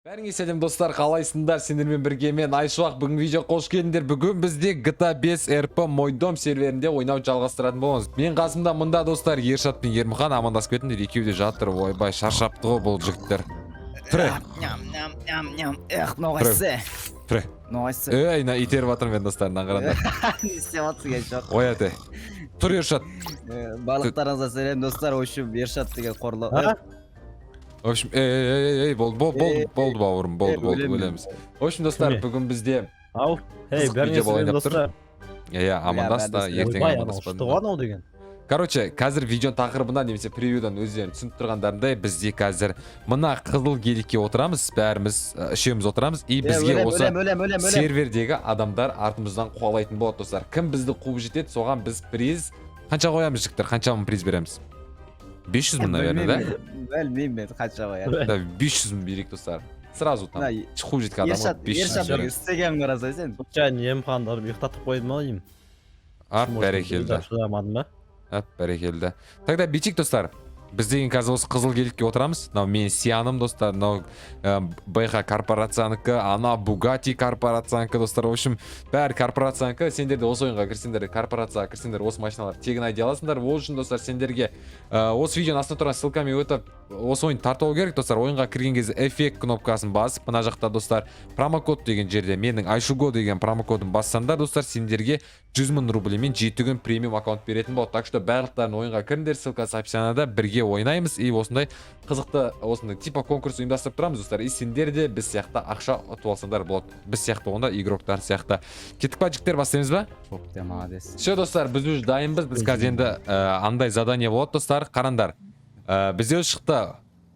Бәріңе сәлем, достар, қалайсыңдар? Сендермен бірге мен, Айшуақ. Бүгін видео қош келдіңдер. Бүгін бізде GTA 5 RP Мой Дом серверінде ойнау жалғастыратын боламыз. Мен қасымда мында, достар, Ершат пен Ермұхан. Амандасып кетіңдер. Екеуі де жатыр. Ойбай, шаршапты ғой бұл жігіттер. Түрі. Ням, ням, ням, ням. Эх, мынау қайсысы? Түрі. Мынау қайсысы? Ей, мына итеріп жатырмын мен, достар, мынаны қараңдар. Не істеп жатсың, Ершат? Оят, ей. Тұр, Ершат. Барлықтарыңызға сәлем, достар. В общем, Ершат деген қорлы. А? В общем, ей, ей, ей, ей, болды, болды, болды, болды, бауырым, болды, болды, өлемін. Өлеміз. В общем, достар, Кіме? бүгін бізде Ау, ей, қызық бәріңе видео болайын сәлем, деп тұр. достар. Иә, амандас та, бәрі ертең Ойбай, анау амандаспадым. ұшты ғой анау деген. Короче, қазір видеоның тақырыбынан немесе превьюдан өздерің түсініп тұрғандарындай, бізде қазір мына қызыл геликке отырамыз, бәріміз, үшеуміз отырамыз, и бізге осы Өлем, өлем, өлем, өлем. сервердегі адамдар артымыздан қуалайтын болады, достар. Кім бізді қуып жетеді, соған біз приз қанша қоямыз, жігіттер? Қанша мың приз береміз? 500 мың, наверное, да? Білмеймін мен, қанша қояды. Да, 500 мың берейік, достар. Сразу там Мына қуып жеткен адамға Ершат, 500 Ершат мың деген береміз. істегенін қарасай сен. Случайно Емханды ұрып ұйықтатып қойдым ау деймін. Ап, бәрекелді. Шыдамадым ба? Ап, бәрекелді. Тогда бүйтейік, достар. Біз деген қазір осы қызыл геликке отырамыз. Мынау менің Сианым, достар. Мынау БХ корпорациянікі, ана Бугати корпорациянікі, достар. В общем, бәрі корпорациянікі. Сендер де осы ойынға кірсеңдер, корпорацияға кірсеңдер, осы машиналарды тегін айдай аласыңдар. Ол үшін, достар, сендерге осы видеоның астына тұрған ссылкамен өтіп, осы ойынды тарту керек, достар. Ойынға кірген кезде эффект кнопкасын басып, мына жақта, достар, промокод деген жерде менің Айшуго деген промокодын бассаңдар, достар, сендерге 100 мың рубльмен 7 күн премиум аккаунт беретін болады. Так что барлықтарың ойынға кіріңдер, ссылкасы описанияда, бірге ойнаймыз и осындай қызықты, осындай типа конкурс ұйымдастырып тұрамыз, достар. И сендер де біз сияқты ақша ұтып алсаңдар болады. Біз сияқты онда игроктар сияқты. Кеттік па, жігіттер, бастаймыз ба? Бопты, молодец. Все, достар, біз уже дайынбыз. Біз қазір енді андай задание болады, достар, қараңдар. Бізде шықты.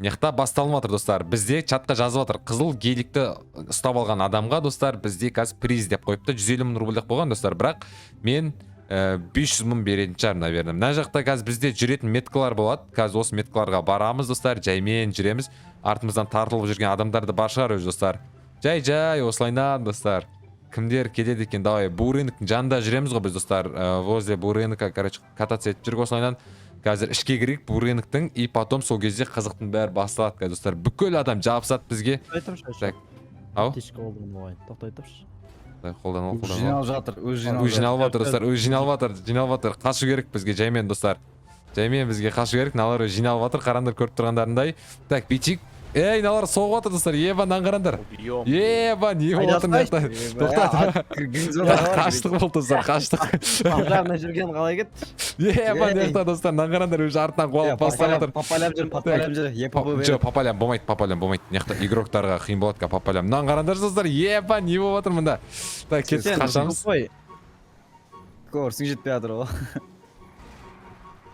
Мына жақта басталып жатыр, достар. Бізде чатқа жазып жатыр. Қызыл геликті ұстап алған адамға, достар, бізде қазір приз деп қойыпты. 150 мың рубль деп қойған, достар. Бірақ мен 500 мың беретін шығармын, наверное. Мына жақта қазір бізде жүретін меткалар болады. Қазір осы меткаларға барамыз, достар. Жаймен жүреміз. Артымыздан тартылып жүрген адамдар да бар шығар өзі, достар. Жай жай осылайынан, достар. Кімдер келеді екен? Давай, Бурыноктың жанында жүреміз ғой біз, достар. Возле Бурынока, короче, кататься етіп жүрік осылайынан. Қазір ішке кірейік Бурыноктың, и потом сол кезде қызықтың бәрі басталады қазір, достар. Бүкіл адам жабысады бізге. Тоқтай тұршы. Так. Ау. Аптечка қолданып алайын, тоқтай тұршы. Так, қолданып ал, Өзі қолданып ал. Жиналып жатыр, өзі жиналып Өзі жиналып жатыр, достар, өзі жиналып жатыр, жиналып жатыр. Қашу керек бізге жаймен, достар. Жаймен бізге қашу керек. Мыналар өзі жиналып жатыр, қараңдар, көріп тұрғандарындай. Так, бүйтейік. Ей, мыналар соғып жатыр, достар. Еба, мынаны қараңдар. Еба, не болып жатыр мына жақта? Тоқта. Қаштық болды, достар, қаштық. Жағына жүрген қалай кетті? Еба, мына жақта, достар, мынаны қараңдар, уже артынан қуалап бастап жатыр. По полям жүр, по полям жүр. ЕПБ. Жоқ, по полям болмайды, по полям болмайды. Мына жақта игроктарға қиын болады по полям. Мынаны қараңдар, достар, еба, не болып жатыр мында? Так, кеттік, қашамыз. Қой. Көрсің, жетпей жатыр ғой.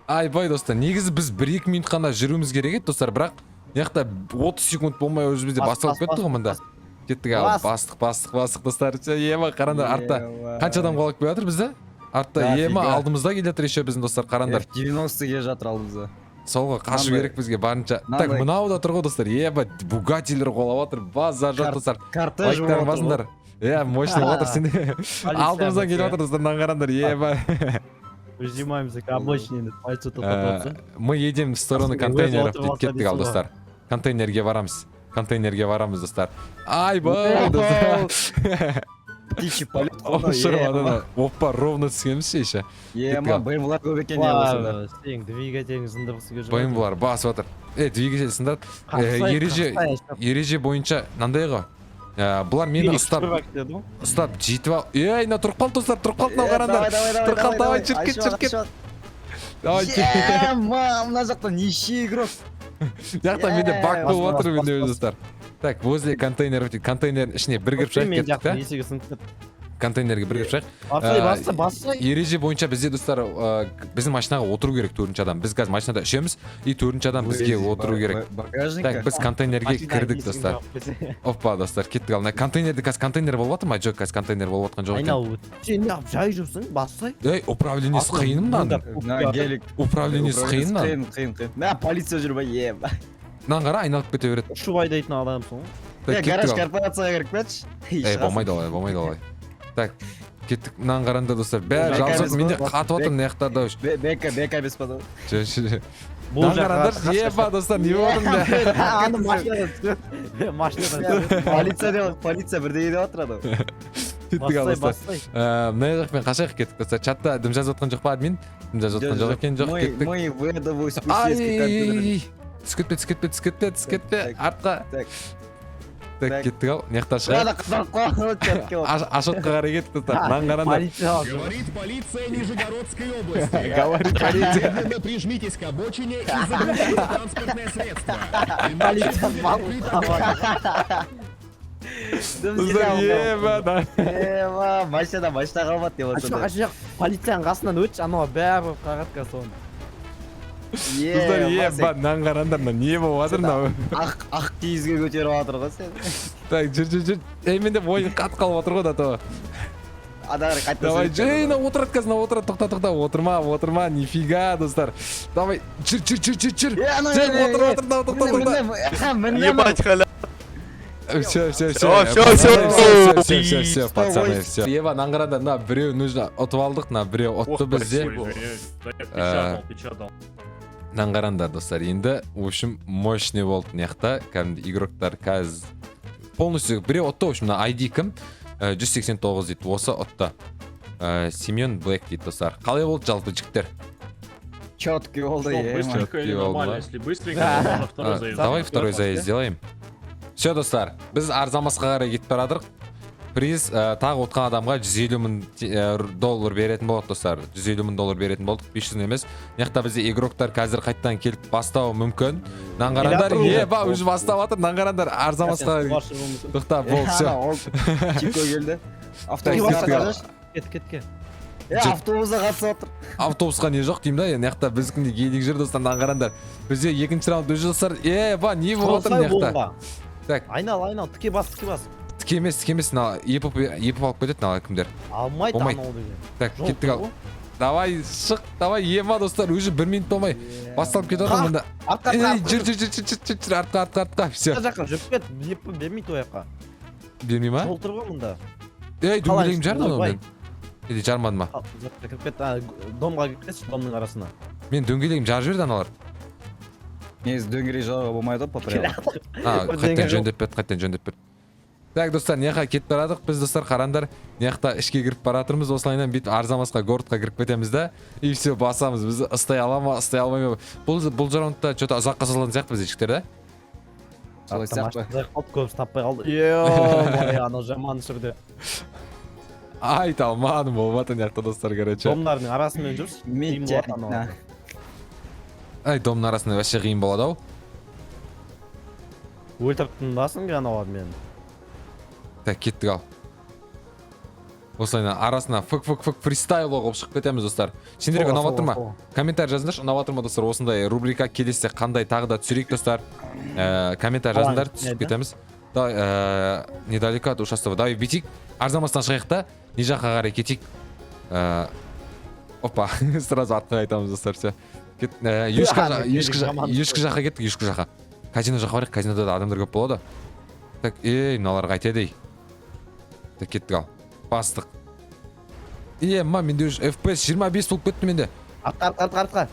Айбай, достар, негізі біз 1-2 минут қана жүруіміз керек еді, достар, бірақ мына жақта 30 секунд болмай уже бізде Бас, басталып бас, кетті ғой бас, мында. бас. Кеттік, ал, Бас. бастық, бастық, бастық, достар. Ема, қараңдар, артта қанша адам қалып келе жатыр бізде? Артта, ема, Дофига. алдымызда келе жатыр еще біздің, достар, қараңдар. F90 келе жатыр алдымызда. Солға қашу Мынандай- керек бізге барынша. Так, мынандай- мынау да тұр ғой, достар. Еба, Бугаттилер қуалап жатыр. Базар жоқ, достар. Кортеж. Лайктарын басыңдар. Иә, мощный болып жатыр сенде. Алдымыздан келіп жатыр, достар, мынаны қараңдар, еба. Прижимаемся к обочине деп пальцы тоқтатып жатса. Мы едем в сторону Қасында контейнеров өзі дейді. отырып алса Кеттік, ал, дейсің ғой. достар. Контейнерге барамыз. Контейнерге барамыз, достар. Айбай, достар. Птичий полет. Ұшырып ана. Опа, ровно түскенбіз ше еще. Ема, БМВлар көп екен я осында. Ва, сенің двигателің сындырғысы келіп жүр. БМВлар басып жатыр. Е, двигатель сындырады. Ереже бойынша мынандай ғой. Бұлар мені ұстап, ұстап жетіп ал. Ей, мына тұрып қалды, достар, тұрып қалды мынау, қараңдар. Тұрып қалды, давай, жүріп кет, жүріп кет. Давай, кет. Ема, мына жақта неше игрок. Мына жақта менде баг Е, болып бас, жатыр бас, менде, бас. достар. Так, возле контейнеров дейді. Контейнердің ішіне бір кіріп шығайық, Мен кеттік та. жақтың есігі сынып кетті. Контейнерге бір кіріп шығайық. Бассай, басса, бассай. Ереже бойынша бізде, достар, біздің машинаға отыру керек төртінші адам. Біз қазір машинада үшеуміз, и төртінші адам бізге отыру керек. Багажникке. Так, біз контейнерге кірдік, достар. Опа, достар, кеттік, ал, мына контейнерде қазір контейнер болып жатыр ма? Жоқ, қазір контейнер болып жатқан жоқ екен. Айналып сен неғып жай жүрсің, бассай. Ей, управлениесі қиын мынаның. Мына гелик. Управлениесі қиын мынаның. Қиын, қиын, қиын. Мә, полиция жүр ба, ема. Мынаны қара, айналып кете береді. Ұшып айдайтын адамсың ғой. Так, Е, кеттік, гараж ал. корпорацияға кіріп кетші. Ей, болмайды олай, болмайды олай. Так, кеттік. Мынаны қараңдар, достар, бәрі Бека жабысып, емес менде қой. қатып жатыр мына жақтарда уже. Бека, бека емес па? Жо, жо, жо. Бұл Мынаны қараңдаршы, еба, достар, не болып жатыр? Аны машинадан түсіреді. Машинадан түсіреді. Полиция деп, полиция бірдеңе деп жатыр анау. Кеттік ал, Бастай, достар. бастай. Мына жақпен қашайық, кеттік, достар. Чатта дым жазып жатқан жоқ па админ? Дым жазып жатқан жоқ екен, жоқ, кеттік. Мы в этого спустились к компьютеру. Ай, түсіп кетпе, түсіп кетпе, түсіп кетпе, түсіп кетпе, Так, артқа. так. Так, Так. кеттік ал, мына жақта шығайық. Ана қызарып қалған чатке вот. Ашотқа қарай кеттік, достар. Мынаны қараңдар. Полиция. Говорит полиция Нижегородской области. Говорит полиция. Немедленно прижмитесь к обочине и заглушите транспортное средство. Иначе Полиция будет открыт огонь. Достар, еба, да. Еба, машина, машина қалмады деп Ашық, отырды. ашық. Полицияның қасынан өтші, анау бәрі қағады қазір соны. Достар, еба, мынаны қараңдар, мына не болып жатыр мынау? Ақ киізге көтеріп жатыр ғой сен. Так, жүр, жүр, жүр. Ей, менде ойын қатып қалып жатыр ғой, да то. Ана қарай қайтадан Давай, сөйлеп жүр, ей, жатыр. мынау отырады қазір, мынау отырады, тоқта, тоқта, отырма, отырма, нифига, достар. Давай, жүр, жүр, жүр, жүр, жүр. Е, анау, Жүр, е, отыр, е, отыр, мынау, тоқта, тоқта. міне, міне, Ебать, халя. Все, все, все. Всё, всё, всё. Все, все, все, пацаны, Сто все. Еба, мынаны қараңдар, мына біреу нужно ұтып алдық, мына біреу ұтты Ох, бізде. спасибо. Да я печатал, печатал. Мынаны қараңдар, достар, енді, в общем, мощный болды мына жақта. Кәдімгі игроктар қазір полностью біреу ұтты, в общем, мына ID кім? 189 дейді, осы ұтты. Семен Блэк дейді, достар. Қалай болды жалпы, жігіттер? Четкий болды, Что, е, быстренько или Чёткий нормально? волна. Если быстренько, то можно второй заезд. Давай второй заезд сделаем. Все, достар, біз Арзамасқа қарай кетіп бара жатырық. Приз тағы ұтқан адамға 150 мың доллар беретін болады, достар. 150 мың доллар беретін болдық, 500 емес. Мына жақта бізде игроктар қазір қайтадан келіп бастауы мүмкін. Мынаны қараңдар, Келе еба, уже бастап жатыр. Мынаны қараңдар, Арзамасқа. Тоқта, болды, все. Ана, ол Чико келді. Автобусқа кеттік ал. қатысып Кет, кет, кет. Е, автобусқа қатысып жатыр. Автобусқа не жоқ деймін да, мына жақта біздікіндей гелик жүр, достар, мынаны қараңдар. Бізде екінші раунд уже, достар. Еба, не болып жатыр мына жақта? Так. Айнал, айнал, тіке бас, тіке бас. Тіке емес, тіке емес, мына епіп епіп алып кетеді мына кімдер. Алмайды Болмайды. анау деген. Так, Жол кеттік ал. тұр ғой. Давай, шық, давай, ема, достар, уже бір минут болмай басталып кетіп жатыр мында. Артқа, Ей, артқа, жүр, жүр, жүр, жүр, жүр, жүр, жүр, артқа, артқа, артқа, все. артқа жаққа жүріп кет, еппін бермейді ол жаққа. Бермей ма? Жол тұр ғой мұнда. Ей, дөңгелегім жарды анау Ойбай. мен. Или жармады ма? Ал, жаққа кіріп кет, ана, домға кіріп кетші, домның арасына. Мен дөңгелегім жарып жіберді аналар. Негізі дөңгелек жаруға болмайды ғой по правилам. А, Бірдеңе қайтадан жоқ. жөндеп берді, қайтадан жөндеп берді. Так, достар, мына жаққа кетіп бара жатырық біз, достар, қараңдар. Мына жақта ішке кіріп бара жатырмыз, осылайынан бүйтіп Арзамасқа, городқа кіріп кетеміз да. И все, басамыз. Бізді ұстай ала ма, ұстай алмай ма? Бұл раундта что-то ұзаққа созылатын сияқты бізде, жігіттер, да? Солай Артта сияқты. машина ұзақ қалды, көбісі таппай қалды. Ё-моё, анау жаман сүрді. Айта алмадым, болып жатыр мына жақта, достар, короче. Домдардың арасымен жүрші. Мен қиын болады анау. Ай, домның арасында вообще қиын болады ау. Өлтіріп тындасың аналар мені. Так, кеттік ал. Осылайынан арасына фк фк фк фристайл қылып шығып кетеміз, достар. Сендерге ұнап жатыр ма? Комментарий жазыңдаршы, ұнап жатыр ма, достар? Осындай рубрика келесі қандай тағы да түсірейік, достар. Комментарий жазыңдар, түсіріп кетеміз. Давай, недалеко от участка. Давай бүйтейік. Арзамастан шығайық та, не жаққа қарай кетейік. Опа, сразу артқа қайтамыз, достар, все. Кет, юшка, Ана, юшка, жаман юшка жаққа кеттік, юшка жаққа. Казино жаққа барайық, казинода да адамдар көп болады. Так, ей, мыналар қайтеді, ей. Так, кеттік ал. Бастық. Е, ма, менде уже FPS 25 болып кетті менде. Артқа, артқа, артқа, артқа.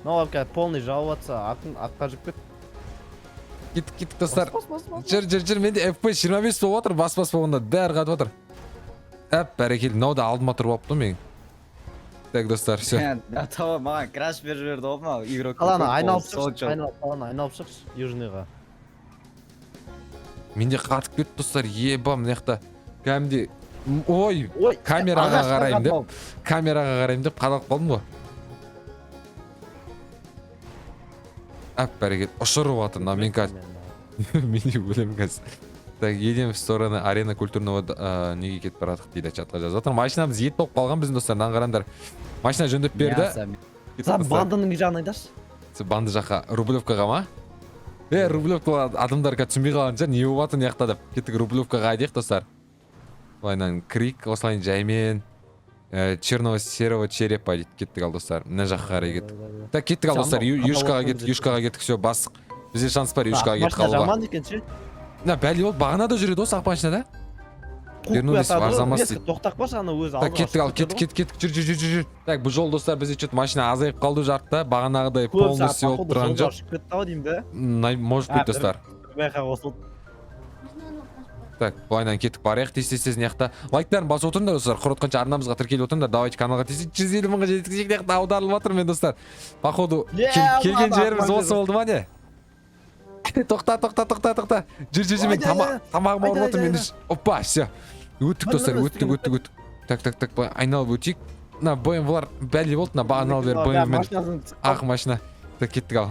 Мынау қазір полный жауып жатса, артын артқа жүріп кет. Кеттік, кеттік, достар. Бас, бас, бас, бас. Жүр, жүр, жүр, менде FPS 25 болып жатыр, бас бас болғанда бәрі қатып жатыр. Әп, бәрекелді, мынау да алдыма тұрып алыпты ғой менің. Так, достар, все. Атау маған краш беріп жіберді ғой мынау игрок. Қаланы айналып Сол шықшы, айналып, қаланы айналып шықшы, Южныйға. Менде қатып кетті, достар, еба, мына жақта кәдімгідей ой, Ой, камераға ағашқа қараймын деп. қадалып. Камераға қараймын деп қадалып қалдым ғой. Әп, бәрекелді, ұшырып жатыр мына мен қазір. Мен де өлемін қазір. Так, едем в сторону арена культурного неге кетіп бара жатырық дейді, чатқа жазып жатыр. Машинамыз ет болып қалған біздің, достар, мынаны қараңдар. Машина жөндеп берді. Кеттік, Сен достар. бандының жағын айташы. Сен банды жаққа, Рублевкаға ма? Е, Рублевкаға адамдар қазір түсінбей қалған шығар, не болып жатыр мына жақта деп. Кеттік, Рублевкаға айдайық, достар. Былайынан кірейік, осылай жаймен. Черного серого черепа дейді. Кеттік ал, достар. Мына жаққа қарай кеттік. Так, кеттік ал, достар. Юшкаға кеттік, Юшкаға кеттік, все, бастық. Бізде шанс бар Юшкаға кетіп Машина қалуға. жаман екен ше. Мына бәле болып бағана да жүреді осы ақ машинада. Қуып Вернулись в қоятады ғой, Арзамас резко дейді. Тоқтап қалшы, ана өзі Так, алдыға кеттік, ал, шығып кеттік, кетеді. кеттік, кеттік, жүр, жүр, жүр, жүр, жүр. Так, бұл жол, достар, бізде что-то машина азайып қалды уже артта, бағанағыдай Ғой. Көп сағат, полностью болып походу, тұрған жолға жоқ. шығып кетті ау деймін да. Может А, быть, достар. Байқа қосылды. Так, былайынан кеттік, барайық тез, тез, тез. Мына жақта лайктарын басып отырыңдар, достар, құрытқанша арнамызға тіркеліп отырыңдар. Давайте каналға тез, 150 мыңға жеткізейік. Мына жақта аударылып жатыр мен, достар, походу. Е, Келген ладно, жеріміз ладно. осы болды ма, не? Тоқта, тоқта, тоқта, тоқта, жүр, жүр, жүр, мен Айда, айда. тамағым ауырып Айда, отыр мен. айда. Опа, все, өттік, Міне, достар, міне, өттік, үстіге. өттік, өттік. Так, так, так, былай айналып өтейік. Мына БМВлар бәле болды, мына бағаналы бері Бля, БМВ мен машинасын түсіп ақ машина. Так, кеттік, ал.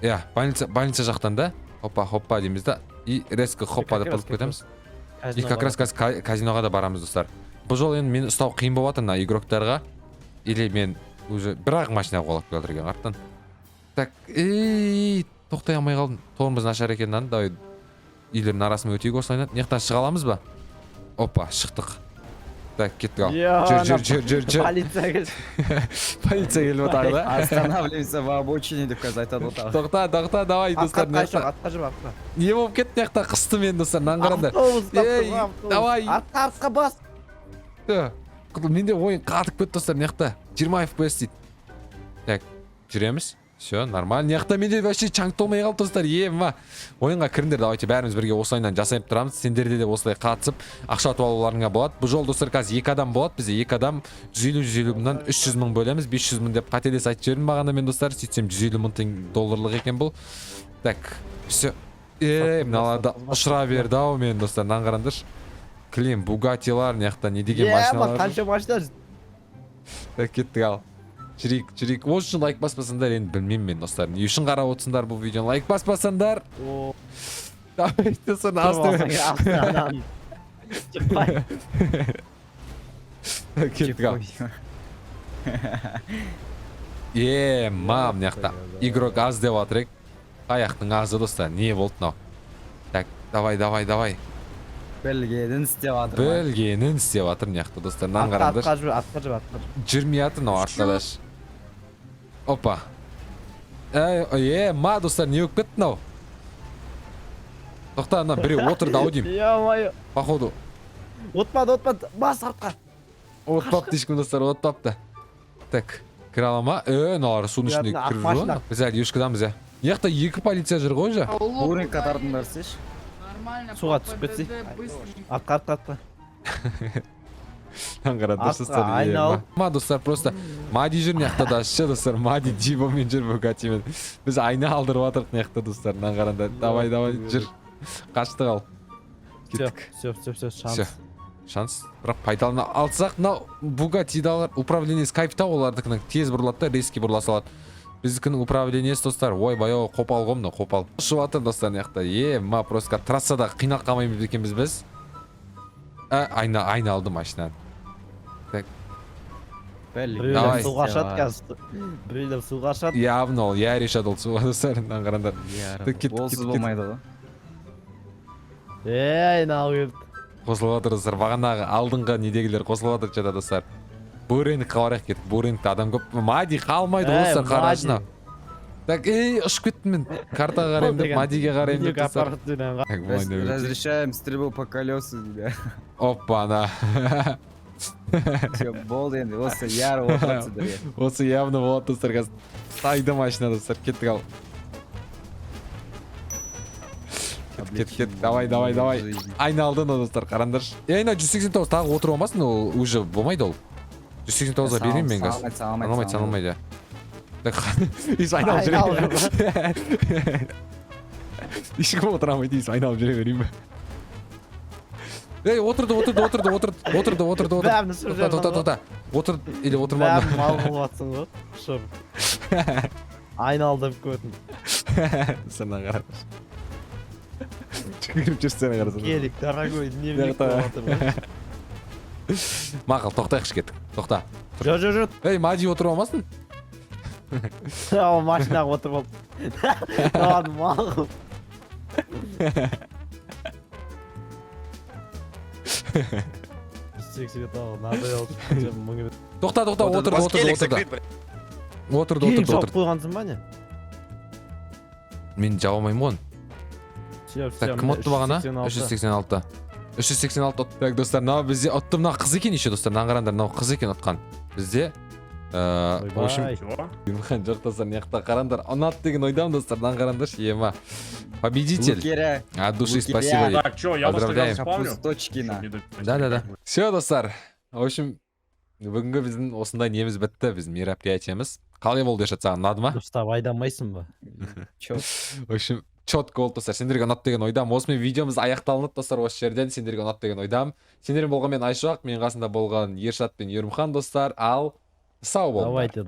Иә, больница, больница жақтан да, хоппа, хоппа дейміз да, и резко хоппа деп Как раз, бұрылып кетеміз. қалды. И как раз қазір казиноға да барамыз, достар. Бұл жолы енді мені ұстау қиын болып жатыр мына игроктарға. Или мен уже бір ақ машина қуалап келе жатыр екен арттан. Так, ей, тоқтай алмай қалдым. Тормоз нашар екен мынаның. Давай үйлердің арасымен өтейік осылайынан. Мына жақтан шыға аламыз ба? Опа, шықтық. Так, кеттік, ал. Жүр, жүр, жүр, жүр, жүр. Полиция келді. Полиция келіп отыр да. «Останавливаемся в обочине» деп қазір айтады ғой тағы. Тоқта, тоқта, давай, Атқа, достар, мына атқа жүр, жақта атқа жүр, атқа. Не болып кетті мына жақта? Қысты мені, достар, мынаны қараңдар. Автобус ұстап Ей, тұр ғой, автобус. давай. Атқа, артқа бас. Құтыл, менде ойын қатып кетті, достар, мына жақта 20 FPS дейді. Так, жүреміз. Все, нормально. Мына жақта менде вообще чанк толмай қалды, достар. Ема. Ойынға кіріңдер, давайте бәріміз бірге осылайынан жасайып тұрамыз. Сендерде де осылай қатысып, ақша ұтып алуларыңа болады. Бұл жол, достар, қазір екі адам болады. Бізде екі адам 150 150 мыңнан 300 мың бөлеміз. 500 мың деп қателес айтып жібердім бағана мен, достар. Сөйтсем 150 мың теңге долларлық екен бұл. Так, все. Ей, мыналарды ұшыра берді ау мен, достар. Мынаны қараңдаршы. Кілең Бугаттилар, мына жақта не деген Е, ма, машиналар. қанша машина жүр. Так, кеттік, ал. Жүрейік, жүрейік. Осы үшін лайк баспасаңдар, енді білмеймін мен, достар. Не үшін қарап отырсыңдар бұл видеоны? Лайк баспасаңдар. О, Давайте, достар, тұрып алсаң, асты. астынан. Шықпай. Кеттік, ал. Е, ма, мына жақта игрок аз деп жатыр ек. Аяқтың азы, достар. Не болды мынау? Так, давай, давай, давай. Білгенін істеп жатыр ма? Білгенін істеп жатыр мына жақта, достар. Мынаны Атқа, қараңдаршы. атқа жүр, атқа жүр, атқа жүр. Жүрмей жатыр мынау артта даже. Опа. Эй, е, ма, достар, не болып кетті мынау? Тоқта, ана біреу отырды ау деймін. Ё-моё. Походу. Отпады, отпады. Бас артқа. Отпапты ешкім, достар, отпапты. Так, кіре ала ма? Е, мыналар судың ішінде Ақ кіріп жүр ғой. машина. Біз әлі юшкадамыз, иә. Мына жақта екі полиция жүр ғой уже. Буренька тартыңдар істеші. Нормально. Суға түсіп кетсей. Атқа, атқа, атқа. Мынаны қараңдаршы, Артқа достар. Е, айналып. Ма, достар, просто Мади жүр мына жақта да, ше, достар, Мади Дибомен жүр, Бугаттимен. Біз айна алдырып жатырмық мына жақта, достар. Мынаны қараңдар. Давай, давай, жүр. Қаштық, ал. Все, Кеттік. все, все, все, шанс. Все. Шанс. Бірақ пайдалана алсақ, мынау Бугаттидалар управление скайпта олардікінің тез бұрылады да, резкий бұрыла салады. Біздікінің управлениесі, достар, ойбай ау, қопал ғой мынау, қопал. Ұшып жатыр, достар, мына жақта. Е, ма, просто трассада қиналып қалмаймыз екенбіз біз. Ә, айна айналды машинаны. Так, Біреулер Давай. суға ұшады қазір. Біреулер суға ұшады. Явно ол, я решады ол суға, достар, мынаны қараңдар. Так, кеттік, Олсыз кеттік, болмайды ғой. Ей, мынау келді. Қосылып жатыр, достар. Бағанағы алдыңғы недегілер қосылып жатыр что-то, достар. Буренкқа барайық, кеттік. Буренкте адам көп. Мади қалмайды ғой, Эй, достар, қарашы Мади. мынау. Так, ей, ұшып кеттім мен. Картаға қараймын деп, Мадиге қараймын деп, достар. Так, былай да өтейік. «Разрешаем стрельбу по колесу» дейді. Опа, ана. Все, болды енді, осы яр отырады сіздерге. Осы явно болады, достар, қазір. Тайды машина, достар, кеттік, ал. Кет, кет, кет, давай, давай, давай. Айналды мынау, достар, қараңдаршы. Ей, мына 189 тағы отырып алмасын, ол уже болмайды ол. 189-ға бермеймін мен қазір. Салмайды, Саналмайды, саналмайды. Так, еш айналып жүре. Айналып. Ешкім отыра алмайды, еш айналып жүре берейін бе? Ей, отырды, отырды, отырды, отырды, отырды, отырды, отырды. Бәрін ұшырып Тоқта, тоқта, жіберген ғой. тоқта. Отыр или отырмады. Бәрін мал қылып жатсың ғой. Ұшырып. Айналдырып көтін. Сыртынан қарап. Жүгіріп жүрсene, қарасana. Гелик, дорогой, дневник Жақта. болып жатыр ғой. Мақұл, тоқтайықшы, кеттік. Тоқта. Жоқ, жоқ, жоқ. Ей, Мади отырып алмасын. Ал машинаға отырып алып. Ладно, мал қылып. 189, надоел. Мың рет. Тоқта, тоқта, отырды, Вас отырды, гелик отырды. закрыт, блядь. Отырды, Гелик отырды, жауып отырды. қойғансың ба, не? Мен жаба алмаймын ғой оны. Все, все. Так, кім отты бағана? 386. 386 ұтты. Так, достар, мынау бізде ұтты. Мынау қыз екен еще, достар. Мынаны қараңдар, мынау қыз екен ұтқан бізде. В общем, Ойбай. Чего? Ермұхан жоқ, достар. Мына жақта қараңдар, ұнады деген ойдамын, достар. Мынаны қараңдаршы, ема, победитель. Лукеря. От души Лукеря. спасибо дейді. Так, чё, я вас Поздравляем. тогда спавню? Капусточкина. Да. Все, достар, в общем, бүгінгі біздің осындай неміз бітті, біздің мероприятиеміз. Қалай болды, Ершат, саған ұнады ма? Дұрыстап айдамайсың ба? Чё? В общем, четко болды, достар. Сендерге ұнады деген ойдамын. Осымен видеомыз аяқталынады, достар, осы жерден. Сендерге ұнады деген ойдамын. Сендермен болған мен, Айшуақ, менің қасымда болған Ершат пен Ермұхан, достар. Ал сау болыңдар. Давайте.